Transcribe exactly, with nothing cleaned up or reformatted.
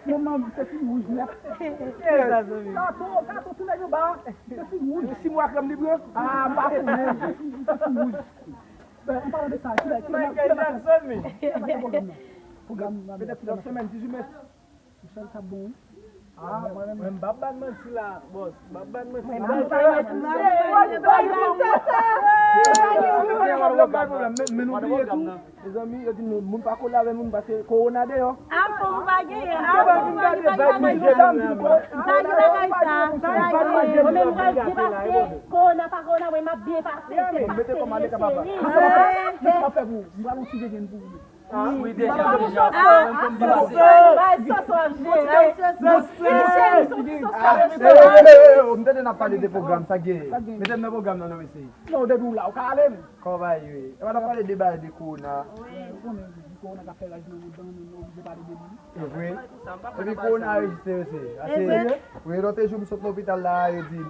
Yo, manman, se fi wouj nèt. Kato, Kato, ti nèg anba, se fi wouj. Si mwa krèm li pran. Ah, m pa konnen, se fi, se fi wouj. Ben, an palan de sa, kilè, kilè, kilè, kilè, kilè, pwogram nan? Pwogram nan. Petèt lòt semèn, dizuit mès. Michel, sa bon, wi. Ah, mwen menm, mwen m p ap ba n manti la, bòs. M p ap ba n manti la. Men nou bliye tou. Mezanmi, yo di nou, moun pa kole avè moun paske kowona deyò. Apre ou pa genyen, apre ou pa genyen, pa gen bagay sa. M pa gen bagay sa, m pa genyen. Mwen menm m pral byen pase. Kowona pa kowona, mwen m ap byen pase. Se pase, se cheri. Sa m ap fè pou ou? M pral yon ti vye grenn pou ou. Ah, wi, deja, deja. M tande n ap pale de pwogram, sa gen. Mete m nan pwogram nan, non, mesye. Non, depi w la, ou ka ale, men. Kòman w ye? E pa n ap pale de bagay de kowona. Ou konnen, kowona ka fè raj nan mond lan, nou oblije pale de li. E vre. Epi kowona anrejistre, mesye. Ase, wi, lòt jou m sot lopital la, yo di m.